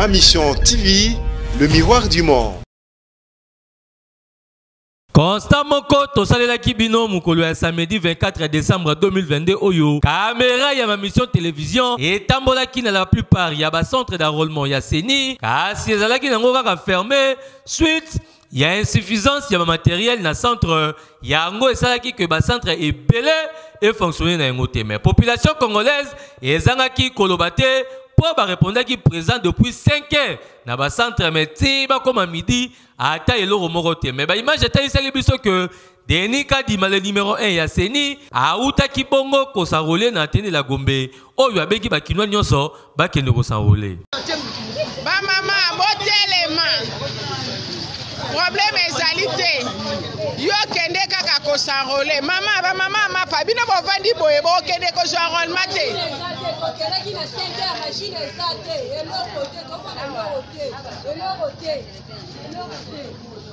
Ma Mission TV, le miroir du monde. Constat moko tosalelaki bino mokolo ya samedi 24 décembre 2022 oyo kamera ya ma mission télévision etambolaki na la plupart ya ba centre d'enrôlement ya CENI kasi ezalaki nango kaka fermé suite ya insuffisance ya ba matériel na centre yango esalaki ke ba centre ebele efonctionne na yango te mais population congolaise ezangaki koloba te mpo barepondaki présent depuis 5 heures na ba centre mais ti bakoma midi ata eloko moko te mais ba image etalisaki biso ke Denis Kadima le numéro 1 ya CENI autaki bongo kos'enrôler na Athénée la Gombe oyo abengi bakinois nyonso bakende kos'enrôler. Bamama botelema, problème ezali te, yo kende kaka kos'enrôler. Mama, bamama mapa bino bovandi boye, bokende kozwa enrôlement te. Tokelaki na 5 heures, machine eza te, eloko te, tofanda eloko te, eloko te, eloko te.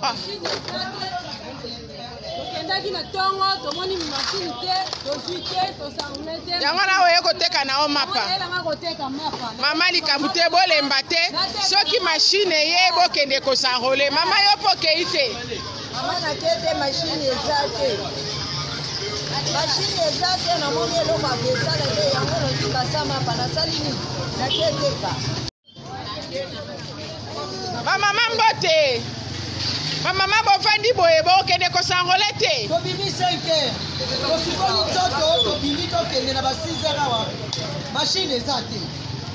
Machine eza te. Tokendaki na ntongo, tomoni machine te, tozwi te, tos'enrôler te. Yango na oye koteka na yo mapa. Oyelanga koteka mapa. Mama, likambo te, bolemba te, soki machine eye bokende kos'enrôler. Mama, yo mpo okei te? Mama, nake te, machine eza te, machine eza te, namoni eloko ya kosala te, yango nozwi basa mapa, nasali nini? Nake teka. Bamama, mbote. Bamama bovandi boye, bokende kos'enrôler te? Tobimi 5 heures, tosukoli nzoto, tobimi, tokende na ba 6 heures awa, machine eza te.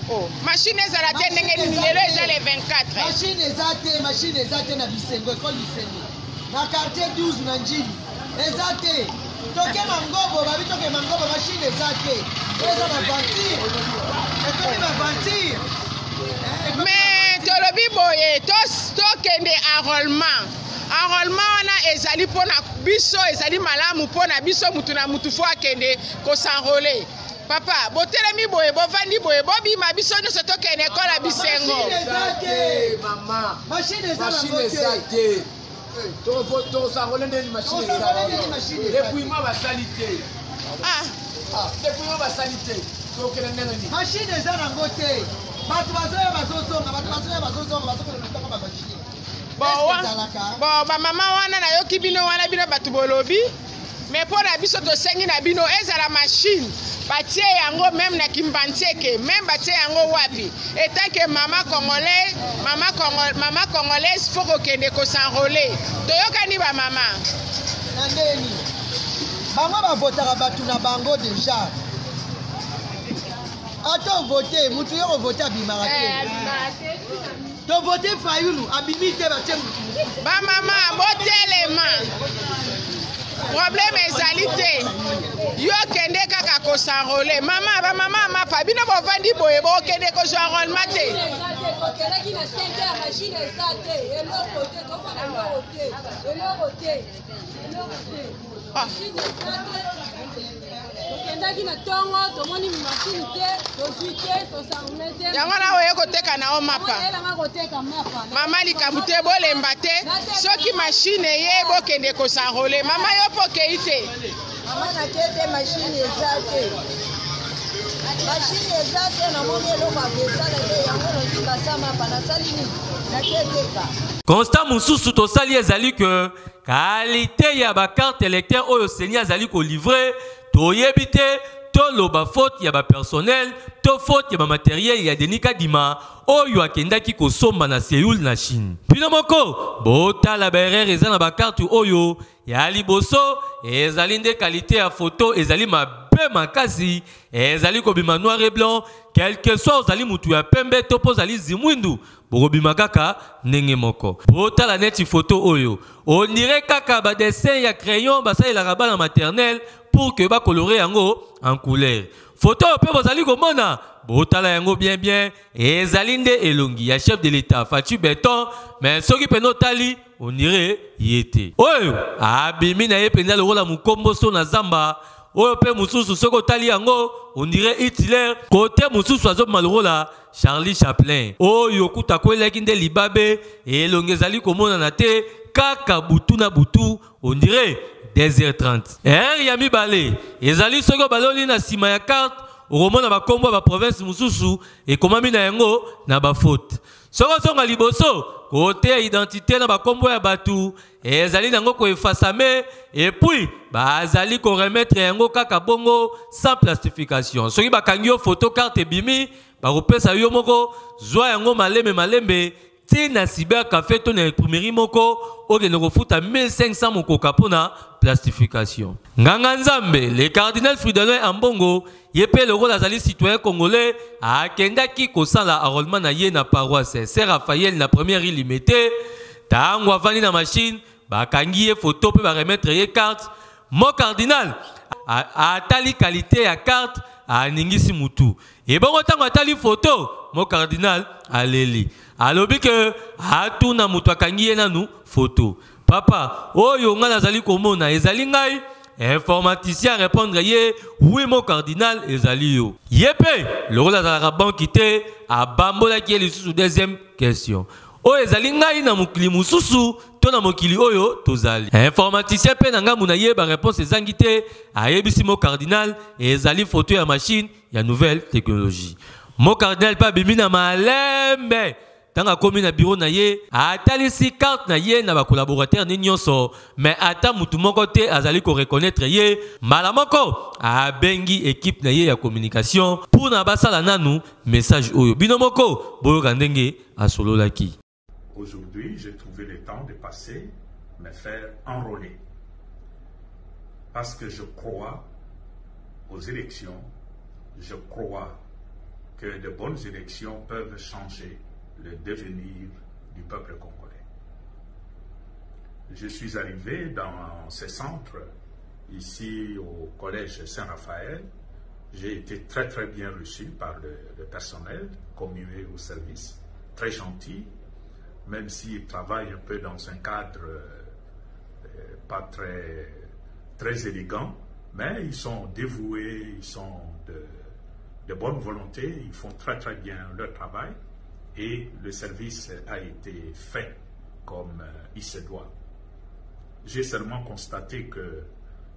Oh, machine ezala te ndenge nini? Lelo eza le 24. Machine eza te, machine eza te na Bisengo, ekole Bisengo na quartier 12 na Njili eza te. Toke Mangobo, babi toke Mangobo, machine eza te. Oyo eza baventure, ekomi baventure. Mais tolobi boye, tokende enrôlement. Enrôlement wana ezali mpona biso, ezali malamu mpona biso. Mutu na mutu faut akende kos'enrôler. Papa, botelemi boye, bovandi boye, bobima, biso nyonso tokende ekola Bisengo. Machine eza te. Mama, machine eza machine nango eza te. Te, tos'enrôler ndeni? Machine Tos'enrôler ndeni? Machine eza te. dépouillement basali te. Ah. Dépouillement basali te, tokende ndenge nini? Machine eza nango te, bato bazoya bazozonga, bato bazoya bazozonga, bazokende na ntango bamachine. Bon, bon, bamama wana nayoki bino wana, bino bato bolobi, mais mpo na biso tosengi na bino ezala machine batie yango même na Kimbanseke, même batie yango wapi, en tant que mama congolais, mama, Congo, mama congolaise, faut kokende kos'enrôler. Toyokani, bamama? Na ndeni bango bavotaka bato na bango déjà, ata ovote mutu, yo kovote abimaka te. Tovote Fayulu, abimi te, batie mutu mosusu. Bamama botelema, problème ezali te, yo kende kaka kos'enrôler. Mama, bamama mapa bino bovandi boye, bokende kozwa enrôlement te? Tokelaki na 5 heures, machine eza te, eloko te, tofanda eloko te, eloko te, eloko te. Machine eza te. Tokendaki na ntongo, tomoni machine te, tozwi te, tos'enrôler te. Yango na oye koteka na yo mapa. Oyelanga koteka mapa. Mama, likambo te, bolemba te, soki machine eye bokende kos'enrôler. Mama, yo mpo okei te? Mama, nake te, machine eza te, machine eza te, namoni eloko ya kosala te, yango nozwi basa mapa, nasali nini? Nake teka. Constat mosusu tosali ezali ke qualité ya bacarte électeur oyo CENI azali kolivrer, toyebi te toloba faute ya bapersonnel to faute ya bamatériel ya Denis Kadima oyo akendaki kosomba na Séoul na Chine. Bino moko botala baerreur eza na bacarte oyo. Ya liboso ezali nde qualité ya photo ezali mabe makasi, ezali kobima noir et blanc. Quelque soit ozali mutu ya pembe to mpo ozali zimwindu, bokobima kaka ndenge moko. Botala neti photo oyo, on dirait kaka badessin ya crayon basalelaka bana maternelle pour que bacolore yango en couleur. Photo oyo mpe bozali komona, botala yango bien bien, ezali nde elongi ya chef de l'État Fatshi Béton, mais soki mpenza otali, on dirait ye te. Oyo abimi na ye mpenza lokola mokomboso na zamba. Oyo mpe mosusu, soki otali yango, on dirait Hitler. Kote mosusu azobima lokola Charlie Chaplin. Oyo kuta akwelaki nde libabe, elongi ezali komonana te, kaka butu na butu, on dirait 2h30. Erreur ya mibale ezali soki obaloli na nsima ya carte, okomona bakombo ya baprovince mosusu ekomami na yango na bafaute. Soki ozonga liboso kote ya identité na bakombo ya bato ezali nango koefasame epuis bazali koremettre yango kaka bongo sans plastification. Soki bakangi yo photo carte ebimi, bakopesa yo moko zwa yango malembe malembe ti na cyber café to na imprimerie moko okende kofuta 1500 mokoka mpo na plastification. Nganga Nzambe le cardinal Fridolin Ambongo ye mpe lokola azali citoyen congolais akendaki kosala enrôlement na ye na paroisse Saint Raphaël na première rue Limete. Ntango avandi na machine, bakangi ye photo mpe baremettre ye carte. Mo cardinal atali qualité ya carte, aningisi mutu. Ebongo ntango atali photo, mo cardinal aleli, alobi ke atuna moto akangi ye nanu photo: "Papa, oyo ngai nazali komona ezali ngai?" Informaticien répondre ye: "Oui, mo cardinal, ezali yo." Ye mpe lokola azalaka banki te, abambolaki ye lisusu deuxième question: "Oyo ezali ngai na mokili mosusu to na mokili oyo tozali?" Informaticien mpe na ngambu na ye, baréponse ezangi te, ayebisi mo cardinal ezali photo ya machine ya nouvelle technologie. Mo cardinal mpe abimi na malembe. Ntango akomi na biro na ye, atalisi carte na ye na bacollaborateur ne nyonso, mais ata mutu moko te azali koreconnaître ye. Mbala moko abengi équipe na ye ya communication mpona basala nanu message oyo. Bino moko boyoka ndenge asololaki. Aujourd'hui, j'ai trouvé le temps de passer me faire enrôler. Parce que je crois aux élections, je crois que de bonnes élections peuvent changer le devenir du peuple congolais. Je suis arrivé dans ces centres, ici au collège Saint-Raphaël. J'ai été très très bien reçu par le personnel commué au service, très gentil, même s'ils travaillent un peu dans un cadre pas très, très élégant, mais ils sont dévoués, ils sont de bonne volonté, ils font très très bien leur travail et le service a été fait comme il se doit. J'ai seulement constaté que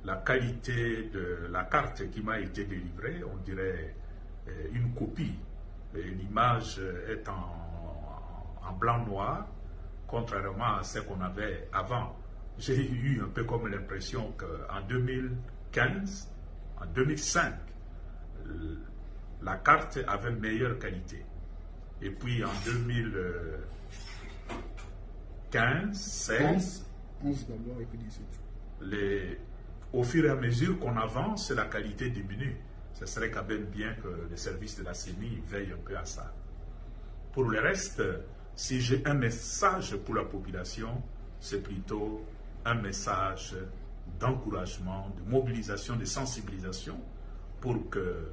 la qualité de la carte qui m'a été délivrée, on dirait une copie. L'image est en blanc-noir, contrairement à ce qu'on avait avant. J'ai eu un peu comme l'impression qu'en 2015, en 2005, la carte avait meilleure qualité. Et puis en 2015, 16, 11 d'abord et puis 17. Au fur et à mesure qu'on avance, la qualité diminue. Ce serait quand même bien que le service de la CENI veille un peu à ça. Pour le reste, si j'ai un message pour la population, c'est plutôt un message d'encouragement, de mobilisation, de sensibilisation pour que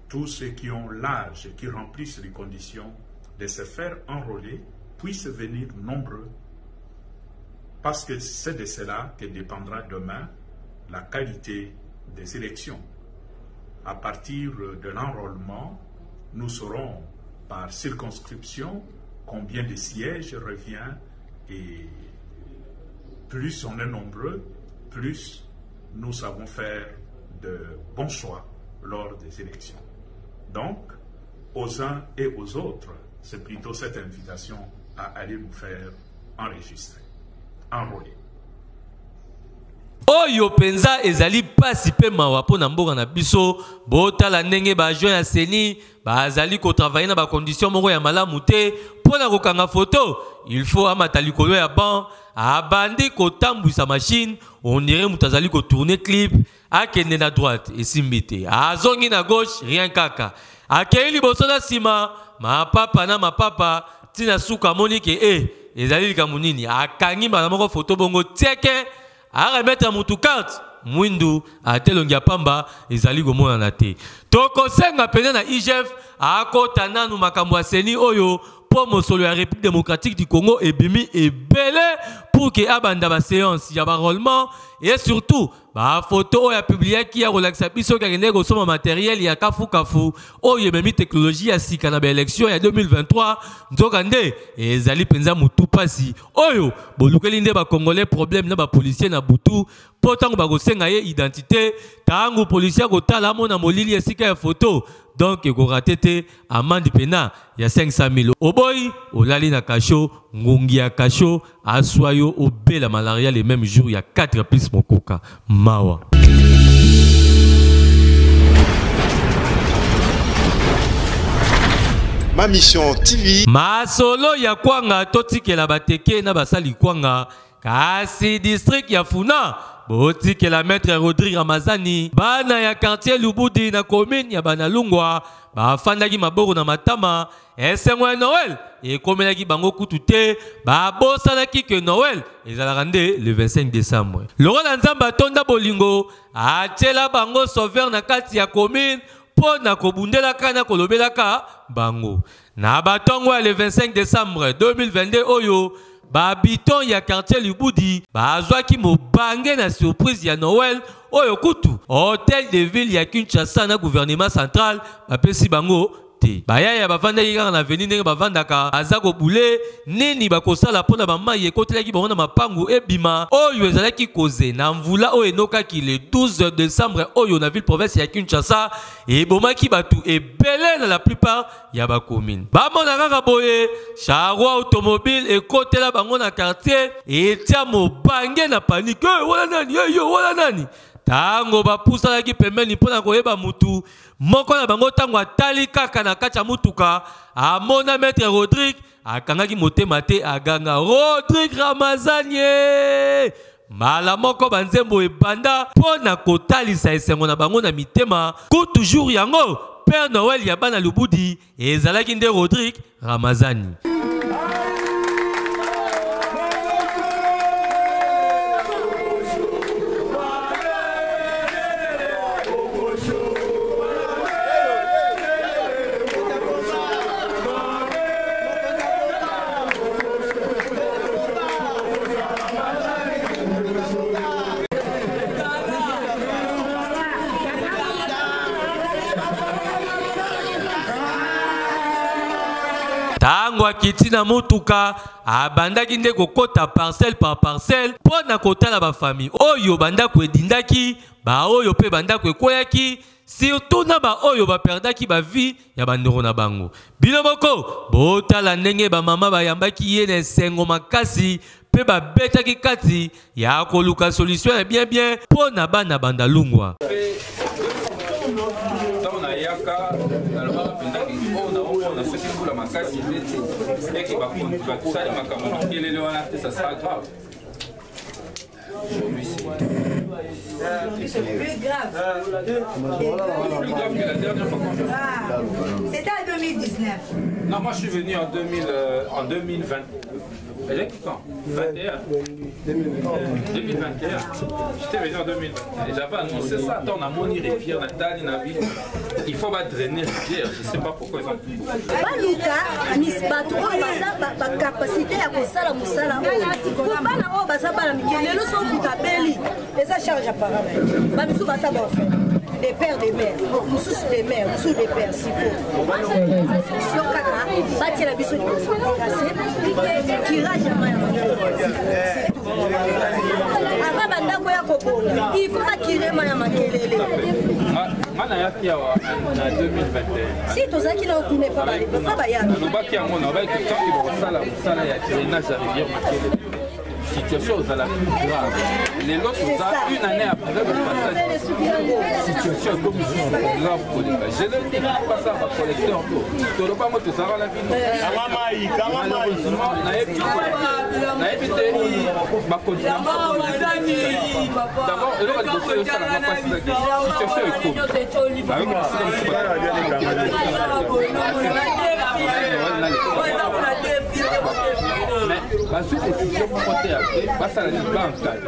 tous ceux qui ont l'âge et qui remplissent les conditions de se faire enrôler puissent venir nombreux, parce que c'est de cela que dépendra demain la qualité des élections. À partir de l'enrôlement, nous saurons par circonscription combien de sièges revient, et plus on est nombreux, plus nous savons faire de bons choix lors des élections. Donc, aux uns et aux autres, c'est plutôt cette invitation à aller nous faire enregistrer, enrôler. Oyo mpenza ezali pasi mpe mawa mpo na mboka na biso. Botala ndenge baagent ya CENI bazali kotravailler na bacondition moko ya malamu te. Mpo na kokanga foto, il faut amata likolo ya banc, abandi kotambwisa machine, on dirait moto azali kotourner clip. Akende na droite, esimbi te, azongi na gauche, rien kaka, akei liboso na nsima, mapapa na mapapa, ntina suka amoni ke e ezali likambo nini. Akangi mbala moko foto bongo tieke, aremettre mutu carte mwindu, ate elongi ya pamba ezali komonana te. Tokosenga pene na IGF akota nanu makambo ya CENI oyo, mpo mosolo ya République démocratique du Congo ebimi ebele, pour ke abanda baséance ya baenrôlement et surtout bafoto oyo apubliaki ya kolakisa biso soki akendeki kosomba matériel ya kafukafu oyo ememi technologie ya sika na baélection ya 2023. Nzoka nde ezali mpenza motu mpasi oyo bolukeli nde bacongolais problème na bapolicier na butu, mpo ntango bakosenga ye identité, ntango policier akotala, amona molili esika ya foto. Donc ekorater te, amende pena ya 500 000. Oboyi olali na cachot, ngungi ya cachot aswa yo obela malaria le même jour ya 4 plus mokoka. Mawa. Ma Mission TV. Masolo ya kwanga totikela bateke na basali kwanga kasi district ya Funa botikela maître Rodrigue Ramazani bana ya quartier Lubudi na commune ya Banalungwa bafandaki maboko na matama. Esengo ya Noël ekomelaki bango kutu te, babosanaki ke Noël ezalaka nde le 25 décembre. Lokola Nzambe atonda bolingo, atiela bango sauveur na kati ya commune mpo na kobundelaka na kolobelaka bango. Na batongo ya le 25 décembre 2022 oyo bahabitant ya quartier Lubudi bazwaki mobange na surprise ya Noël oyo kutu hôtel de ville ya Kinshasa na gouvernement central bapesi bango te. Bayaya bavandaki kaka na avenue ndenge bavandaka, aza kobule nini bakosala mpona bamai ekotelaki bango na mapangu ebima oyo ezalaki koze na mvula oyo enokaki le 12 décembre oyo na ville province ya Kinshasa ebomaki bato ebele na la plupart ya bacommune. Bamona kaka boye charroi automobile ekotela bango na quartier etia mobange na panique. Hey, wala nani? Hey, yo, wala nani? Tango bapusanaki pembeni mpona koyeba mutu moko na bango, tango atali kaka na kati ya mutuka amona maître Rodrigue, akangaki motema te, aganga Rodrigue Ramazani. Mbala moko banzembo ebanda mpo na kotalisa esengo na bango na mitema. Ku toujours yango Père Noël ya bana Lubudi ezalaki nde Rodrigue Ramazani. Tango akiti na motuka, abandaki nde kokota parcelle par parcelle mpo na kotala ba famille oyo bandako edindaki, ba oyo mpe bandako ekweyaki, surtout na ba oyo baperdaki ba vie ya bandeko na bango. Bino moko botala ndenge ba mama bayambaki ye na esengo makasi mpe babetaki kati ya koluka solution ya bien bien mpo na bana Bandalungwa. Ntango nayaka nalobaka mpenza oyo naomona soki mbula makasi ebeti eke bakonzi basali makambo makelele wana te, ça sera grave. Aujourd'hui, c'est plus grave. Plus grave que la dernière fois quand je... Ah, c'était en 2019. Non, moi je suis venu en 2020. Quand 21. 2021. J'étais venu en 2021. Et j'avais annoncé ça. Attends, on a Moni Rivière, Nathalie, Navi. Il faut pas drainer rivière. Je sais pas pourquoi ils ont. Baluka, Miss Bato, ba capacité ya kosala musala oyo. Bana oyo baza bana mike, lelo so kutabeli. Eza charge à parents. Ba biso baza ba orphelin. Des pères, des mères. Mosusu des mères, mosusu des pères, siko. Sio kaka, batiela biso liboso. Kirage ya mai. Avant bandako ya kobonga, il faut bakirema ya makelele. Nga nayaki awa na 2021. Si tozalaki na okuna epa bayaka. Nalobaki yango, nalobaki tanki bakosala mosala ya drainage ya rivière Makelele. Situation ozala plus grave. Lelo toza une année après le passage. Situation ekomi lisusu grave koleka. Je le dis basala ba collecteur d'eau. Toloba yango tozalaka na bino. Malheureusement, nayebi te bakonzi na biso. D'abord, eloko ya liboso ezosalanga mpasi ezaki situation ekomi. Bayoki bisika mosusu mais bazwi décision moko te ya te basala nini baencadre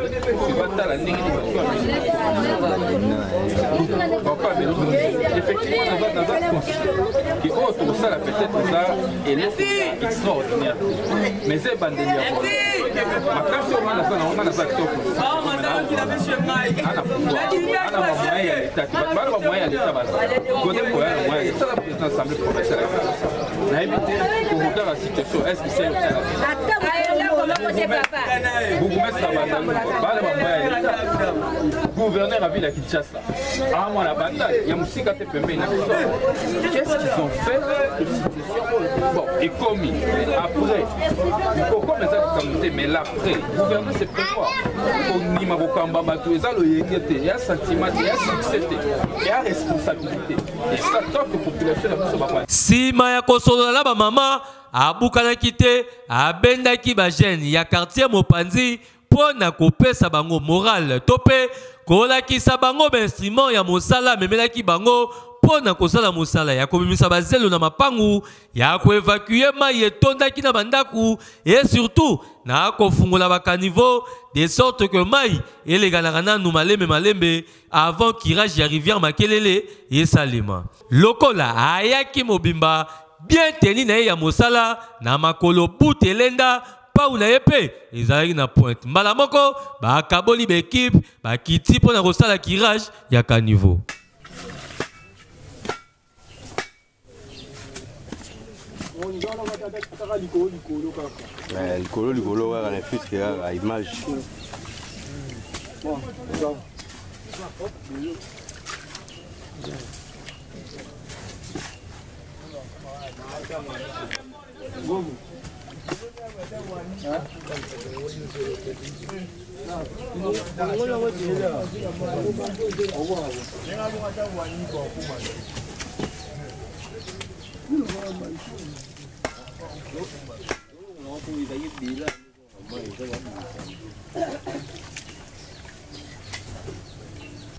batala ndenge nini bakoa effectivement naza conscient ke oyo tokosala peut-être eza eloko extraordinaire mais eza ebandeli ya makasi oyo nga naza nango nga naza acteur ana pouvoir ana bamoyen ya leta te bato bana bamoyen ya leta baza gode koya na moyen ya leta na président assemblée provinciale nayebi te koregarde la situation est ce que c'est ata Bourgmestre bana bambaya ya leta, gouverneur ya ville ya Kinshasa, amwana banda ya mosika te pembeni na biso. Qu'est-ce qu'ils ont fait de situation oyo? Bon, ekomi après kokoma eza likambo te, mais l'après gouverner, c'est prévoir. Kondima kokamba bato eza loyenge te, ya sentiment te, ya succès te, ya responsabilité. Et ça, tant que population na biso bapa. Nsima ya kosolola na bamama, abukanaki te, abendaki bajeune ya quartier mopanzi mpo na kopesa bango morale to mpe kolakisa bango bainstrument ya mosala amemelaki bango mpo na kosala mosala ya kobimisa bazelo na mapangu, ya koevacue mai etondaki na bandako et surtout na kofungola bacaniveau de sorte que mai elekanaka nanu malembe malembe avant curage ya rivière Makelele esalema. Lokola ayaki mobimba bien teni na ye ya mosala na makolo but elenda pau na ye mpe ezalaki na pointe, mbala moko bakaboli baekipe, bakiti mpo na kosala curage ya caniveau. Likolo likolo kaka na fiske kaka image.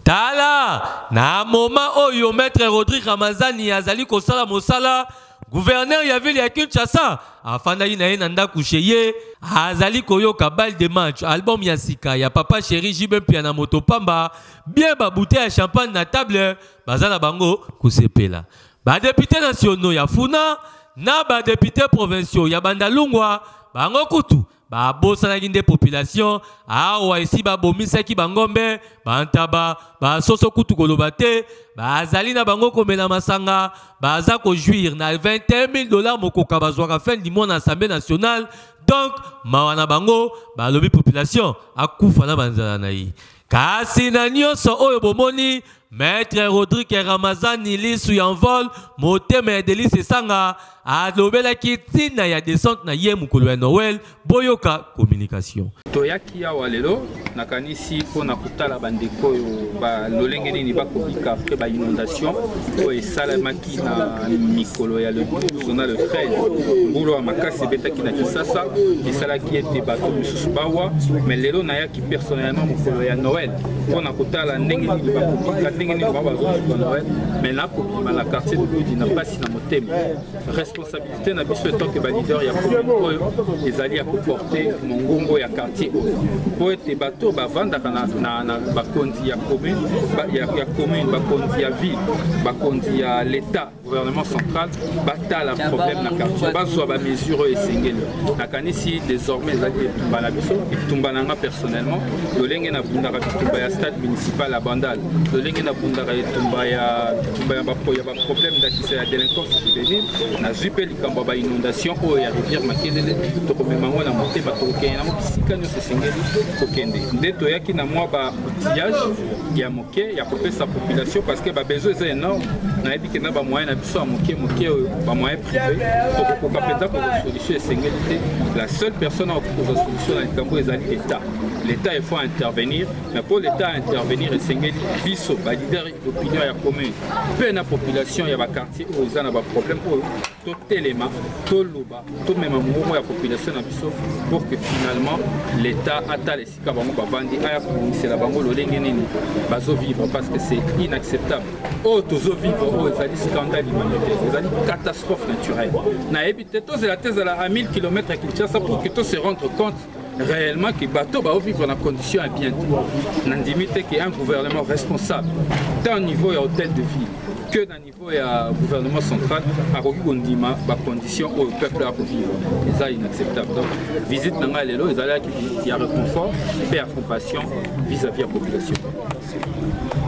Tala na moma oyo maître Rodrigue Ramazani azali kosala mosala, gouverneur ya ville ya Kinshasa afandaki na ye na ndako chez ye, azali koyoka balle de match, album ya sika ya Papa Chéri JB Mpiana moto pamba, bien ba bouteille ya champagne na table, baza na bango kosepela. Ba députés nationaux ya Funa na ba députés provinciaux ya Bandalungwa, bango kutu babosanaki nde population awa esi babomisaki bangombe, bantaba, basoso kutu koloba te, bazali na bango komela masanga, baza kojouir na 21 000 $ mokoka bazwaka fin du mois na Assemblée nationale. Donc mawa na bango, balobi population akufa na banzala na ye. Kasi na nyonso oyo bomoni, maître Rodrigue Ramazani, lisu ya envol, motema ya Delise Esanga, alobelaki ntina ya descente na ye mokolo ya Noël. Boyoka communication. Toyaki awa lelo, nakanisi mpona kotala bandeko oyo balolenge nini bakobika après bainondation oyo esalemaki na mikolo ya le 12 na le 13. Mbula ya makasi ebetaki na Kisasa, esalaki ete bato misusu bawa. Mais lelo nayaki personnellement mokolo ya Noël mpona kotala ndenge nini bakobika, ndenge nini bango bazozwa Noël. Mais nakobima na quartier de Ludi na mpasi na motema. Responsabilité na biso en tant que baleader ya commune oyo ezali ya koporte mongongo ya quartier oyo, mpo ete bato bavandaka na bakonzi ya commune, ya commune, bakonzi ya ville, bakonzi ya l'État, gouvernement central, batala problème na quartier, bazwa bamesure oyo esengeli. Nakanisi désormais ezali etumba na biso, etumba na nga personnellement. Lolenge nabundaka bitumba ya stade municipal ya Bandal, lolenge nabundaka etumba ya baproblème ndakisa ya délinquance juvénile, nazwi mpe likambo ya bainondation oyo ya rivière Makelele. Tokomema yango na motema, tokokende nango bisika nyonso esengeli kokende. Nde toyaki na mwa ba outillage ya moke ya kopesa population, parce que babesoin eza énorme. Nayebi ke na bamoyen na biso ya moke moke oyo, bamoyen privé, tokokoka mpenza kozwa solution esengeli te. La seule personne akoki kozwa solution na likambo ezali l'État. L'État, il faut intervenir. Mais pour l'État intervenir, esengeli biso baleader d'opinion ya commune mpe na population ya baquartier oyo eza na baproblème oyo, totelema, toloba, tomema mongongo ya population na biso pour que finalement l'État atala esika bango bavandi, aya kobongisela bango lolenge nini bazovivre, parce que c'est inacceptable oyo tozovivre. Oyo ezali scandale humanitaire, ezali catastrophe naturelle. Nayebi te, tozela te ezala à 1000 km ya Kinshasa pour que tose rendre compte réellement que bato baovivre na condition ya bien te. Nandimi te ke un gouvernement responsable, tant au niveau ya hôtel de ville que na niveau ya gouvernement central, akoki kondima bacondition oyo peuple akovivre. Eza inacceptable. Donc visite na ngai lelo ezalaki visite ya réconfort mpe ya compassion vis-à-vis ya population.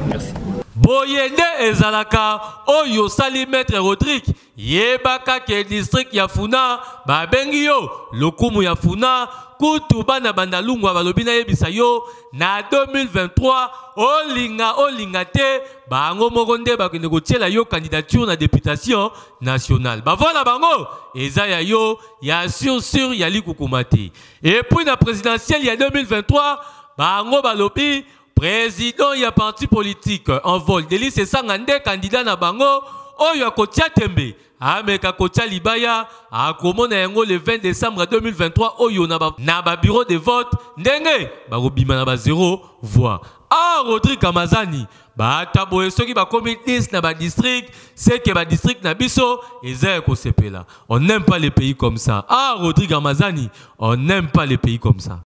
Merci. Boye nde ezalaka. Oyo osali, maître Rodrigue, yebaka ke district ya Funa babengi yo lokumu ya Funa. Kutu bana Bandalungwa balobi nayebisa yo na 2023 olinga olinga te, bango moko nde bakende kotiela yo candidature na députation nationale. Bavoix na bango eza ya yo ya sur sur ya likukuma te. Et puis na présidentielle ya 2023 bango balobi président ya parti politique Envol Delly Sesanga nde candidat na bango oyo akotia tembe, ameka kotia libaya, akomona yango le 20 décembre 2023 oyo na ba bureau de vote ndenge bakobima na ba 0 voix. Ah, Rodrigue Ramazani, bata boye soki bakomi 10 na ba district, c'est que ba district na biso eza ya kosepela. On n'aime pas les pays comme ça. Ah, Rodrigue Ramazani, on n'aime pas les pays comme ça.